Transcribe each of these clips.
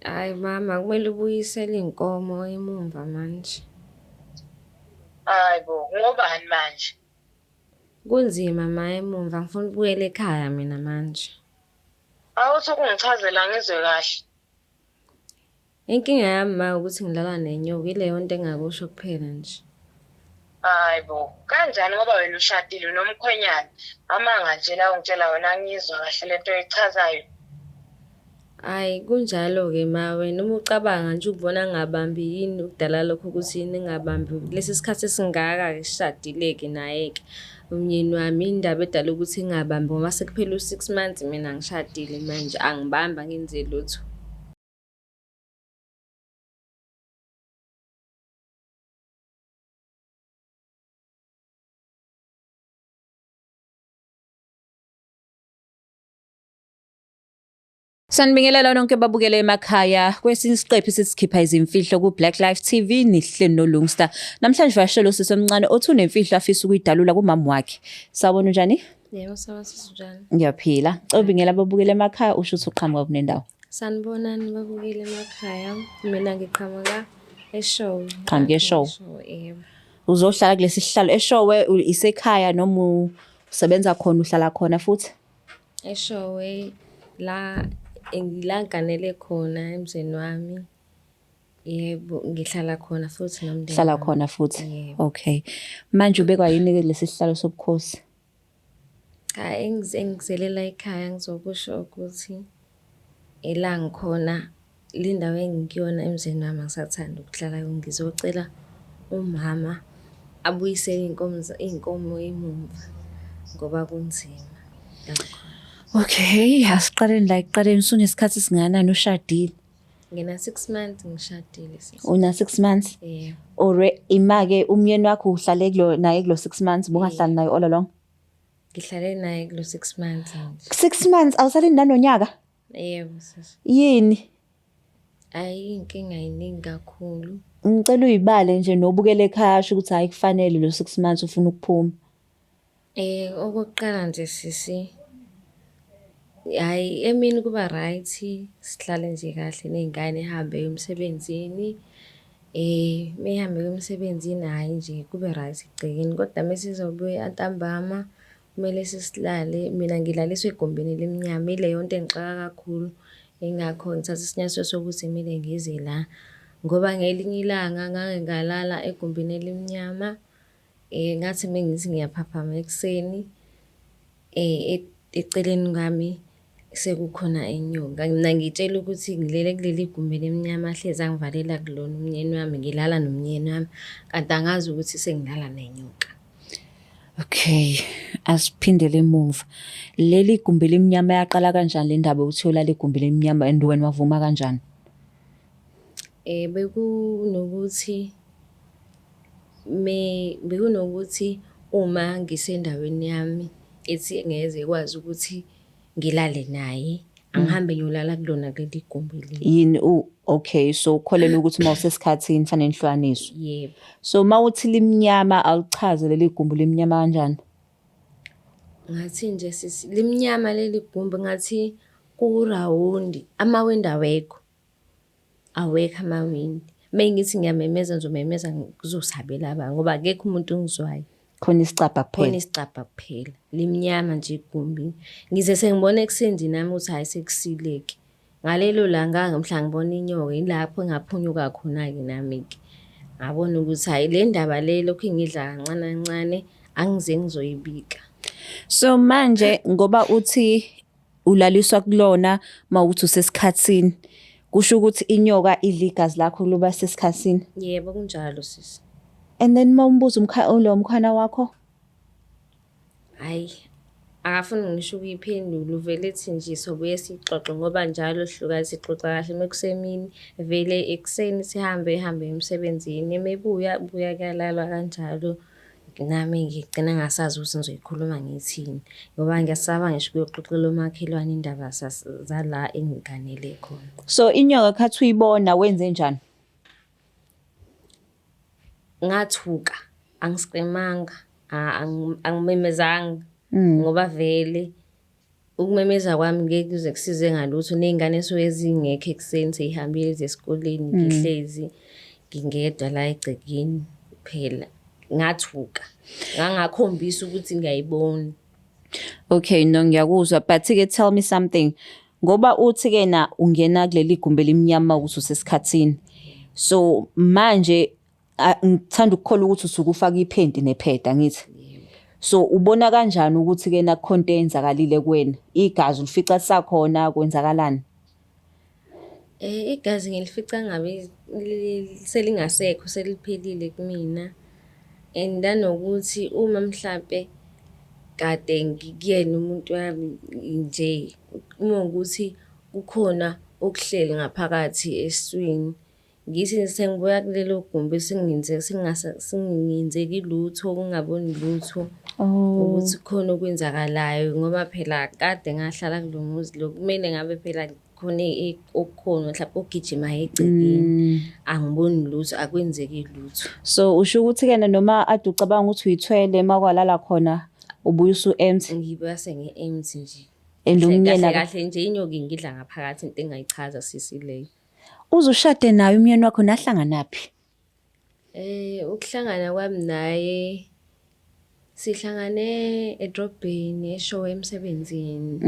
Hhayi mama, kumele ubuyisele iy'nkomo emumva manje. Hayi bo, ngobani manje? Kunzima ma emumva, ngifuna ukubuyela ekhaya mina manje. Awuthi ukungichazela ngizwe kahle. Inkinga yami ma ukuthi ngilala nenyoka, ileyo nto engakusho kuphela nje. Hayi bo, kanjani ngoba wena ushadile unomkhwenyana. Amanga nje la ungitshela wona angiyizwa kahle lento oyichazayo. Hhayi kunjalo-ke ma wena uma ucabanga nje ubona ngingabambi yini ukudala lokho ukuthi yini ngingabambi lesi sikhathi esingaka-ke sishadile-ke naye-ke umyeni wami indaba edala ukuthi ngingabambi ngoba sekuphele u-six months mina ngishadile manje angibambi angenzi lutho. Sanibingelela nonke babukele emakhaya kwesinye isiqephu sisikhipha izimfihlo ku Black Life TV nihleli no Lungster. Namhlanje vashelo sisi omncane othi unemfihlo afisa ukuyidalula kumama wakhe. Sawubona unjani? Yebo sawubona sisi unjani? Ngiyaphila. Cela ubingela ababukele emakhaya usho ukuthi uqhamuka kunendawo. Sanibonani babukele emakhaya. Mina ngiqhamuka eShowe. Qhamuka eShowe. Yebo. Uzohlala kulesi sihlalo eShowe isekhaya noma usebenza khona uhlala khona futhi? EShowe la la ngiganele khona emzini wami. Yebo, ngihlala khona futhi nomndeni. Hlala wami. khona futhi. Yebo. Okay. Manje ubekwa yini ke lesi sihlalo sobukhosi? Cha, engizelela ekhaya ngizokusho ukuthi ila ngikhona le ndawo engikuyona emzini wami angisathandi ukuhlala ngizocela umama abuyisele iy'nkomo iy'nkomo emumva ngoba kunzima la ngikhona. Okay, asiqaleni la ekuqaleni usunesikhathi esingakanani ushadile? Ngina 6 months ngishadile sisi. Una 6 months? Yebo. Or ima-ke umyeni wakho uhlale kulo naye kulo 6 months ubungahlali naye all along? Ngihlale naye kulo 6 months nje. 6 months awusalindi nanonyaka? Yebo sisi. Yini? Ayi inkinga yiningi kakhulu. Ngicela uyibale nje nobukele ekhaya asho ukuthi hayi kufanele lo 6 months ufuna ukuphuma. Okokuqala nje sisi, hhayi emini kuba right, sihlale nje kahle ney'ngane ihambe iye emsebenzini. Uma ihambe iye emsebenzini, hhayi nje kube right egcekeni kodwa uma isizobuya ntambama kumele sesilale, mina ngilaliswa egumbini elimnyama. Ileyo nto engixaka kakhulu, yingakho ngithatha isinyathelo sokuthi kumele ngize la ngoba ngelinye ilanga ngake ngalala egumbini elimnyama. Ngathi uma ngithi ngiyaphaphama ekuseni eceleni kwami sekukhona inyoka. Mina ngiy'tshela ukuthi ngilele kuleli gumbi elimnyama ahlezi angivalela kulona umnyeni wami, ngilala nomnyeni wami, kanti angazi ukuthi sengilala nenyoka. Okay, asiphindele emuva. Leli gumbi elimnyama yaqala kanjani le ndaba yokuthi uyolala egumbi elimnyama and wena wavuma kanjani? Bekunokuthi Bekunokuthi uma ngisendaweni yami ethi ngeze ikwazi ukuthi ngilale naye, angihambe ngiyolala kulona kuleli gumbi leli. Yini u okay so ukholelwa ukuthi uma usesikhathini fanele nihlukaniswe. Yebo. So uma uthi limnyama awuchaze leli gumbi limnyama kanjani? Ngathi nje sisi limnyama leli gumbi ngathi kurawundi amawindi awekho. Awekho amawindi. Uma ngithi ngiyamemeza ngizomemeza kuzosabela abantu ngoba akekho umuntu ongizwayo. Khona isicabha Khona kuphela. isicabha kuphela. Limnyama nje igumbi. Ngize sengibona ekuseni nami ukuthi hhayi sekusile-ke. Ngalelo langa-ke mhla ngibona inyoka yilapho engaphunyuka khona-ke nami-ke. Ngabona ukuthi hhayi le ndaba le lokhu ingidla kancane kancane angize ngizoyibika. So manje ngoba uthi ulaliswa kulona mawukuthi usesikhathini kusho ukuthi inyoka idla igazi lakho luba sesikhathini. Yebo kunjalo sisi. And then uma umbuza umkha lo mkhwana wakho Hhayi akafuni ngisho ukuyiphendula uvele ethi nje sobuye siyixoxe ngoba njalo sihluka sixoxa kahle uma kusemini vele ekuseni sihambe ehambe emsebenzini uma ebuya buya kuyalalwa kanjalo. Nami ngigcina ngingasazi ukuthi ngizoyikhuluma ngithini ngoba ngiyasaba ngisho ukuyoxoxela omakhelwane indaba zala engiganele khona. So inyoka khathi uyibona wenze njani? Ngathuka, angiskrimanga, angimemezanga ngoba vele. Ukumemeza kwami ngeke kuze kusize ngalutho ney'ngane suke zingekho ekuseni sey'hambile zesikoleni ngihlezi ngingedwa la egcekeni phela. Ngathuka, ngangakhombisa ukuthi ngiyayibona. Okay, no ngiyakuzwa but ke tell me something. Ngoba uthi ke na ungena kuleli gumbi elimnyama ukuthi usesikhathini. So manje ngithanda ukukholwa ukuthi usuke ufaka iphenti nepheda ngithi. So ubona kanjani ukuthi ke na kukhona into eyenzakalile kuwena? Igazi ulifica lisakhona kwenzakalani? Igazi ngilifica ngabe selingasekho seliphelile kumina and nanokuthi uma mhlampe kade ngikuyena umuntu wami nje uma kuwukuthi kukhona okuhleli ngaphakathi esiswini. Ngithi sengibuya kulelo gumbi sengingenzeki lutho, ngingaboni lutho ukuthi khona okwenzakalayo ngoba phela kade ngahlala kulo muzi lo, kumele ngabe phela khona okukhona mhlawumpe okugijimayo egcekeni. Angiboni lutho, akwenzeki lutho. So usho ukuthi-ke noma ade ucabanga ukuthi uyithwele uma kwalala khona ubuye usu-empty? Ngibuya sengi-empty nje. And Kahle umyeni kahle nje inyoka ingidla ngaphakathi into engingayichaza sisi leyo. Uze ushade naye umyeni wakho nahlanganaphi? Ukuhlangana kwami naye sihlangane edrobheni eShowe emsebenzini.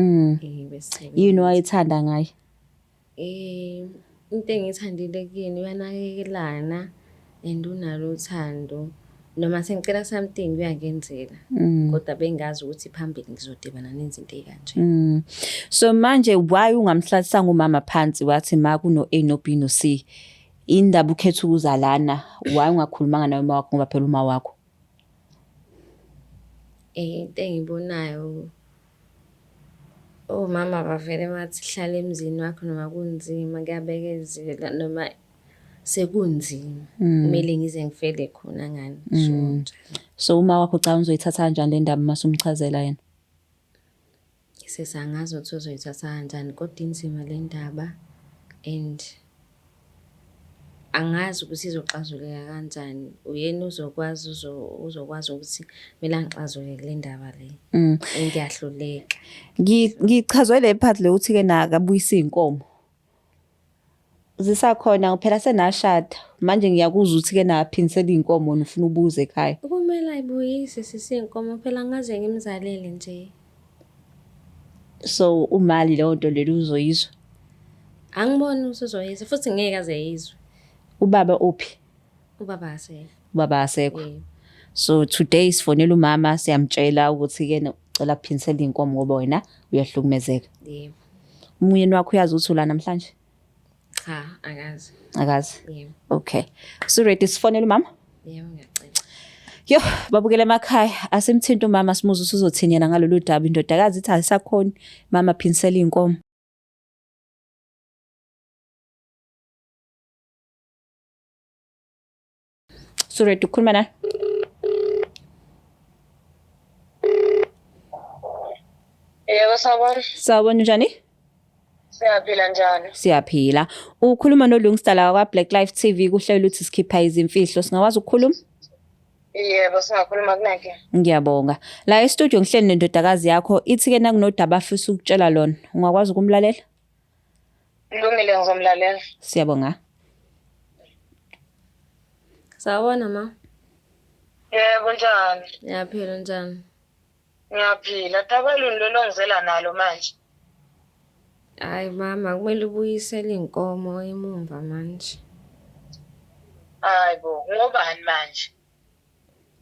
Bese Yini owayethanda ngaye? Into engiyithandile kuyena uyanakekelana and unalo uthando. Noma sengicela something uyangenzela. Kodwa bengazi ukuthi phambili ngizodibana nezinto ey'kanje. So manje why ungamhlalisanga umama phansi wathi ma kuno A no B no C? Indaba ukhetha ukuza lana, why ungakhulumanga naye uma wakho ngoba phela uma wakho? Into engiyibonayo omama bavele bathi hlala emzini wakho noma kunzima kuyabekezela noma sekunzima kumele ngize ngifele khona ngani sho njalo. So uma wakho ucabanga uzoyithatha kanjani le ndaba mase umchazela yena? Sisi angazi ukuthi uzoyithatha kanjani kodwa inzima le ndaba and angazi ukuthi izoxazuleka kanjani. Uyena uzokwazi uzokwazi ukuthi kumele angixazulule le ndaba le. Ngiyahluleka. Ngichazwe le part le uthi-ke nakabuyisa iy'nkomo. Zisakhona phela senashada. Manje ngiyakuzwa ukuthi-ke naphindisela iy'nkomo wena ufuna ubuze ekhaya. Kumele ayibuyise sisi iy'nkomo phela ngaze ngimzalele nje. So umali leyo nto lelo uzoyizwa. Angiboni ukuthi uzoyizwa futhi ngeke aze ayizwe. Ubaba uphi? Ubaba akasekho. Ubaba akasekho. Yebo. So today sifonela umama siyamtshela ukuthi-ke cela kuphindisele iy'nkomo ngoba wena uyahlukumezeka. Yebo. Umyeni wakho uyazi ukuthi ula namhlanje? Cha, akazi. Akazi. Yebo. Okay. So ready sifonele umama? Yebo ngiyacela. Yo, babukele emakhaya, asimthinta umama simuze ukuthi uzothini yena ngalolu daba. Indodakazi ithi ayisakhoni, mama phindisela iy'nkomo. So ready ukukhuluma naye? Yebo, sawubona. Sawubona njani? Siyaphila njani? Siyaphila. Ukhuluma noLungsta la kwa Black Life TV kuhlelo ukuthi sikhipha izimfihlo. Singakwazi ukukhuluma? Yebo, singakhuluma kunake. Ngiyabonga. La e-studio ngihleli nendodakazi yakho, ithi ke nakunodaba afisa ukutshela lona. Ungakwazi ukumlalela? Kulungile ngizomlalela. Siyabonga. Sawubona ma. Yebo, njani? Ngiyaphila njani? Ngiyaphila. Daba luni lolu ongizela nalo manje? Hayi mama, kumele ubuyisele iy'nkomo emumva manje. Hayi bo, ngobani manje?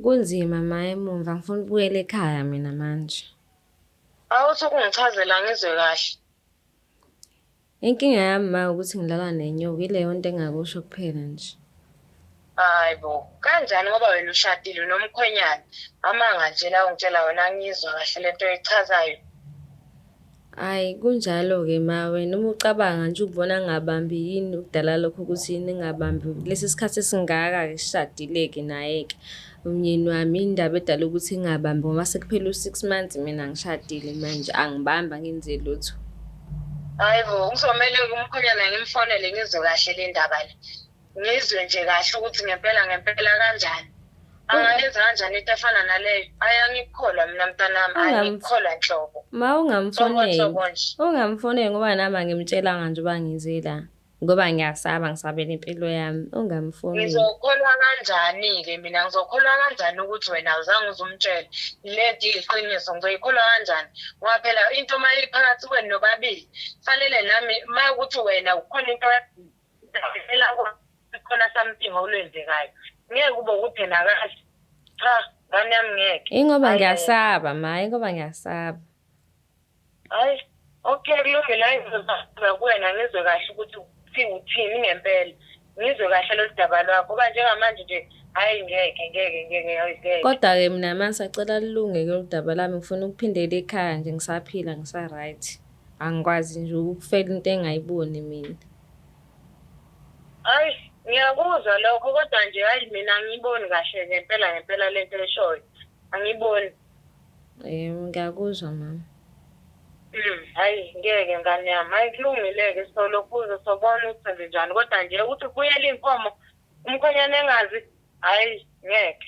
Kunzima ma emumva, ngifuna ukubuyela ekhaya mina manje. Awuthi ukungichazela ngizwe kahle. Inkinga yami ma ukuthi ngilala nenyoka, ileyo nto engakusho kuphela nje. Hayi bo, kanjani ngoba wena ushadile unomkhwenyana. Amanga nje la ungitshela wona angiyizwa kahle lento oyichazayo. Hhayi kunjalo-ke ma wena uma ucabanga nje ukubona ngingabambi yini ukudala lokho ukuthi yini ngingabambi lesi sikhathi esingaka-ke sishadile-ke naye-ke umyeni wami indaba edala ukuthi ngingabambi ngoba sekuphele u-six months mina ngishadile manje angibambi angenzi lutho. Hayi bo, kuzomele umkhwenyana ngimfonele ngizwe kahle le ndaba le. Ngizwe nje kahle ukuthi ngempela ngempela kanjani. Angayenza kanjani into efana naleyo? Hhayi angikukholwa mina mntanami, angikukholwa nhlobo. Ma ungamfoneli, Nhlobo nje. ungamfoneli ngoba nami angimtshelanga nje uba ngize la. Ngoba ngiyasaba ngisabela impilo yami. Ungamfoneli. Ngizokholwa kanjani-ke mina? Ngizokholwa kanjani ukuthi wena awuzange uze umtshele le nto iyiqiniso? Ngizoyikholwa kanjani? Ngoba phela into uma iphakathi kwenu nobabili, fanele nami uma ukuthi wena kukhona into khona something olwenzekayo. Ngeke kube ukuthi yena akazi. Cha, ngane yami ngeke. Ingoba Hhayi, ngiyasaba ma, ingoba ngiyasaba. Hhayi, okay kulungile, hhayi ngizoza kuwena ngizwe kahle ukuthi uthini ngempela. Ngizwe kahle lolu daba lwakho ngoba njengamanje nje hhayi ngeke ngeke ngeke hhayi ngeke. Kodwa-ke mina ma ngisacela lilunge-ke lolu daba lami ngifuna ukuphindela ekhaya nje ngisaphila ngisa-right. Angikwazi nje ukufela into engayiboni mina. Hhayi ngiyakuzwa lokho kodwa nje hhayi mina angiyiboni kahle ngempela ngempela lento eshoyo. Angiyiboni. Yebo, ngiyakuzwa mama. Hhayi ngeke ngane yami, hhayi kulungile-ke solokhuze sobona ukuthi senzenjani kodwa nje ukuthi kubuyele iy'nkomo umkhwenyana engazi, hhayi ngeke.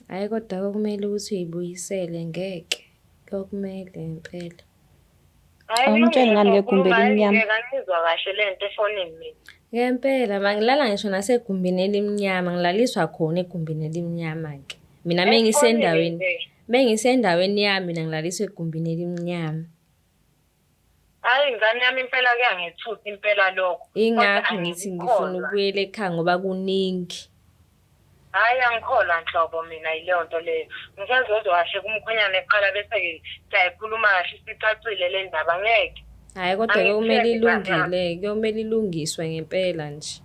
Hhayi kodwa kokumele ukuthi uyibuyisele ngeke. Kokumele ngempela. Hhayi Awumtsheli kulungile ngani ngegumbi sokhuluma, hhayi elimnyama? ngeke angizwa kahle le nto efonini mina. Ngempela ma ngilala ngisho nasegumbini elimnyama, ngilaliswa khona egumbini elimnyama-ke. Mina Efonini mengisendaweni, nje. mengisendaweni yami mina ngilaliswa egumbini elimnyama. Hhayi ngane yami impela kuyangethusa impela lokho. Kodwa Ingakho ngithi ngifuna angikukholwa. ukubuyela ekhaya ngoba kuningi. Hhayi angikholwa nhlobo mina yileyo nto leyo. Ngisazozwa kahle kumkhwenyana kuqala bese-ke siyayikhuluma kahle isicacile le ndaba ngeke. Hhayi kodwa kuyomele Angikuthembi ngane yami. ilungile, kuyomele ilungiswe ngempela nje.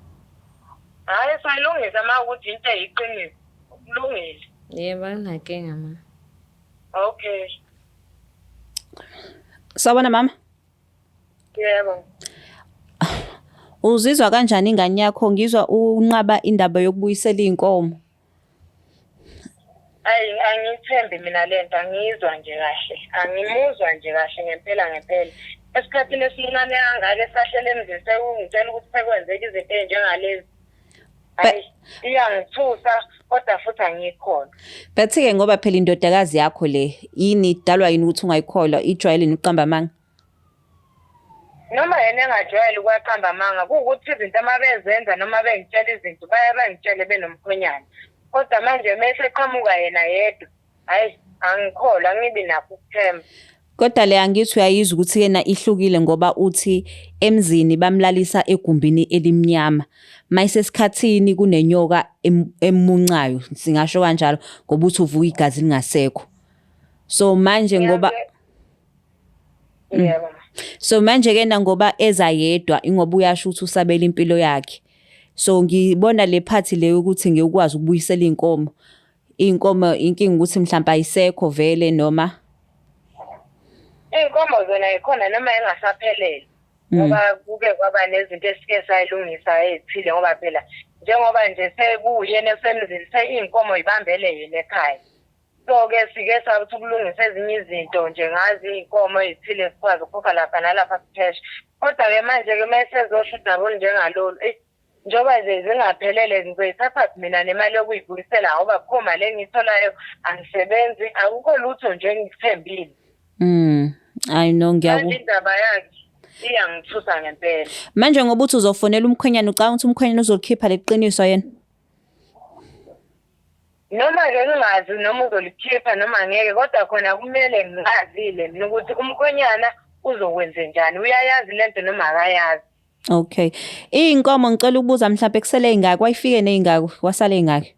Hhayi sayilungisa uma kuwukuthi into eyiqiniso. Kulungile. Yebo, anginankinga ma. Okay. Sawubona mama. Yebo. Uzizwa kanjani ingane yakho? Ngizwa unqaba indaba yokubuyisela iy'nkomo. Ayi angiyithembi mina lento angiyizwa nje kahle. Angimuzwa nje kahle ngempela ngempela. Esikhathini esincane kangaka esahlele emzini sekungitshela ukuthi sekwenzeka izinto ey'njengalezi. Hayi iyangithusa kodwa futhi angiyikholwa. But-ke ngoba phela indodakazi yakho le, yini idalwa yini ukuthi ungayikholwa? Ijwayele yini ukuqamba amanga? Noma yena engajwayele ukuwaqamba amanga kuwukuthi izinto uma bezenza noma bengitshela izinto baye bangitshele benomkhwenyana. Kodwa manje uma eseqhamuka yena yedwa, hhayi angikholwa angibi nakho ukuthemba. Kodwa le angithi uyayizwa ukuthi yena ihlukile ngoba uthi emzini bamlalisa egumbini elimnyama. Mayisesikhathini kunenyoka emuncayo, singasho kanjalo ngoba uthi uvuka igazi lingasekho. So manje ngoba Yebo. So manje ke na ngoba eza yedwa ingoba uyasho ukuthi usabela impilo yakhe. So ngibona le part le ukuthi ngiyokwazi ukubuyisela inkomo. Inkomo inkinga ukuthi mhlawumbe ayisekho vele noma Iy'nkomo zona yikhona noma engasaphelele. Ngoba kuke kwaba nezinto esike sayilungisa ey'thile ngoba phela njengoba nje sekuwuyena osemzini iy'nkomo yibambele yena ekhaya. So-ke sike sathi ukulungisa ezinye izinto nje ngazi iy'nkomo ey'thile sikwazi ukukhokha lapha nalapha sipheshe. Kodwa-ke manje-ke uma esezosho udaba olunjengalolu, eyi njengoba nje zingaphelele ngizoyithathaphi mina nemali yokuyibuyisela ngoba akukho mali engiyitholayo, angisebenzi, akukho lutho nje engikuthembile. I know ngiyaku. Manje indaba yakhe iyangithusa ngempela. Manje ngoba uthi uzofonela umkhwenyana ucabanga ukuthi umkhwenyana uzolikhipha leqiniso yena? Noma-ke ngingazi noma uzolikhipha noma ngeke kodwa khona kumele ngazile mina ukuthi umkhwenyana uzokwenzenjani, uyayazi lento noma akayazi. Okay. Iy'nkomo ngicela ukubuza mhlampe kusele ey'ngaki wayifike ney'ngaki kwasala ey'ngaki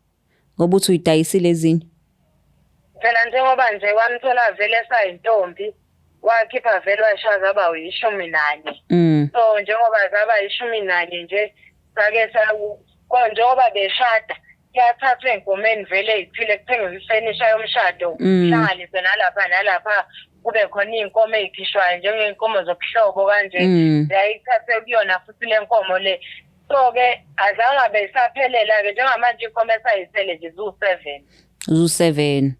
ngoba uthi uyidayisile ezinye. Phela njengoba nje wamthola vele esayintombi wakhipha vele wayishaya zaba 11. So njengoba zaba 11 nje sake njengoba beshada kuyathathwa ey'nkomeni vele ey'thile kuthengwe ifenisha yomshado kuhlanganiswe nalapha nalapha kube khona iy'nkomo ey'khishwayo njengey'nkomo zobuhlobo kanje ziyayithathe kuyona futhi le nkomo le. So-ke azange abe isaphelela-ke njengamanje iy'nkomo esayisele nje ziwu-7. Ziwu-7.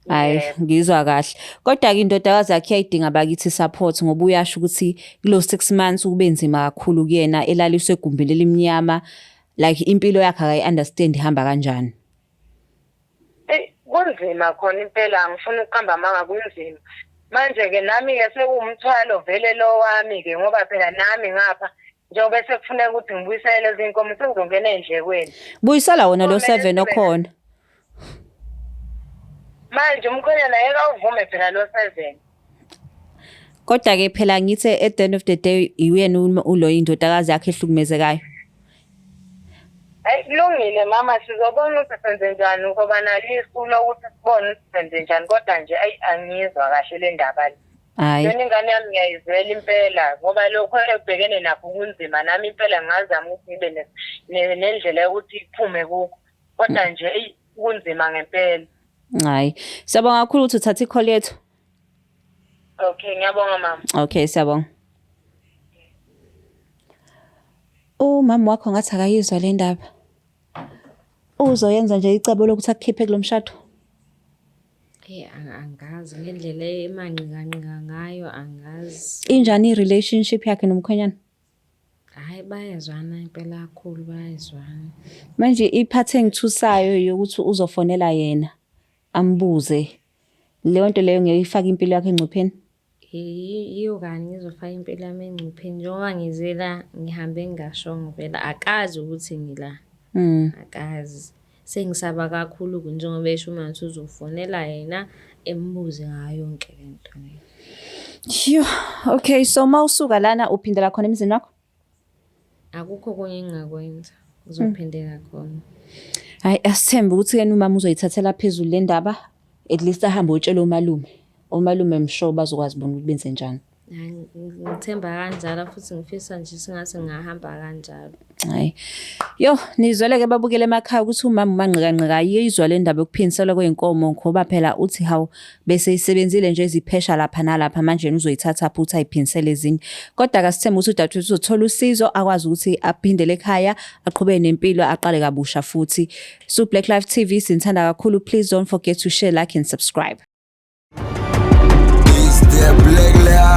Hayi Yebo. ngizwa kahle. Kodwa-ke indodakazi yakhe iyayidinga bakithi support ngoba uyasho ukuthi kulo 6 months kube nzima kakhulu kuyena elaliswe egumbini elimnyama like impilo yakhe akayi-understand ihamba kanjani. Kunzima khona impela, angifuni ukuqamba amanga, kunzima. Manje-ke nami-ke sekuwumthwalo vele lo wami-ke ngoba phela nami ngapha njengoba sekufuneka ukuthi ngibuyisele lezi nkomo sengizongena ey'ndlekweni. Buyisela wona lo 7 okhona. Manje umkhwenyana yeke awuvume phela lo 7. Kodwa ke phela ngithi at the end of the day uyena ulo indodakazi yakhe ehlukumezekayo. Hayi kulungile mama, sizobona ukuthi senze njani ngoba nalo isu lokuthi sibone ukuthi senze njani kodwa nje ayi angiyizwa kahle le ndaba le. Hayi. Yona ingane yami ngiyayizwela impela ngoba lokho ebhekene nakho kunzima, nami impela ngingazama ukuthi ngibe nendlela yokuthi iphume kukho kodwa nje eyi kunzima ngempela. Hayi. Siyabonga kakhulu ukuthi uthathe i-call yethu. Okay, ngiyabonga mama. Okay, siyabonga. Umama wakho ngathi akayizwa le ndaba. Uzoyenza nje icebo lokuthi akukhiphe kulo mshado. Hey, angazi ngendlela emanqikanqika ngayo, angazi. Injani i-relationship yakhe nomkhwenyana? Hhayi, bayezwana impela kakhulu, bayezwana. Manje iphathi engithusayo yokuthi uzofonela yena ambuze. Leyo nto leyo ngeke ifake impilo yakho engcupheni. Yiyo kanye ngizofaka impilo yami engcupheni njengoba ngize la ngihambe ngingashongo vele akazi ukuthi ngila. Akazi. Sengisaba kakhulu-ke njengoba esho uma ngathi uzofonela yena embuze ngayo yonke le nto le. Yho, okay, so uma usuka lana uphindela khona emzini wakho? Akukho okunye engingakwenza, ngizophindela khona. Hhayi, asithembe ukuthi-ke umama uzoyithathela phezulu le ndaba, at least ahambe oyotshela omalume. Omalume msho bazokwazi bona ukuthi benze njani. Hhayi, ngithemba kanjalo futhi ngifisa nje sengathi ngingahamba kanjalo. Hhayi. Yo, nizwele-ke babukele emakhaya ukuthi umama uManqikanqika ayiyizwa le ndaba yokuphindiselwa kwey'nkomo ngoba phela uthi hawu bese isebenzile nje iziphesha lapha nalapha manje yena uzoyithatha futhi ayiphindisele ezinye. Kodwa kasithembe ukuthi udadewethu uzothola usizo akwazi ukuthi aphindele ekhaya aqhubeke nempilo aqale kabusha futhi. So Black Life TV sinithanda kakhulu. Please don't forget to share, like and subscribe. It's the Black Life.